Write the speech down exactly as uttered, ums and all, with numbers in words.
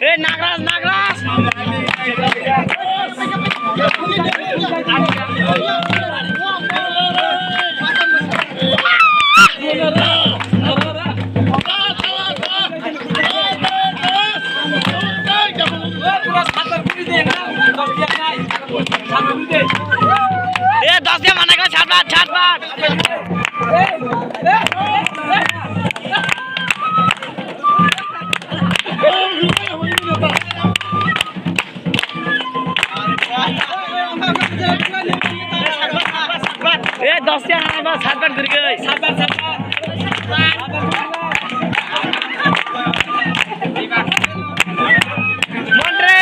Hey, Nagraj, Nagraj! এ, দশ দিয়ে মানা করে, সাত বার, সাত বার। এ, দশ দিয়ে মানা করে, সাত বার করে গেছে। সাত বার, সাত বার। মন্ত্রী!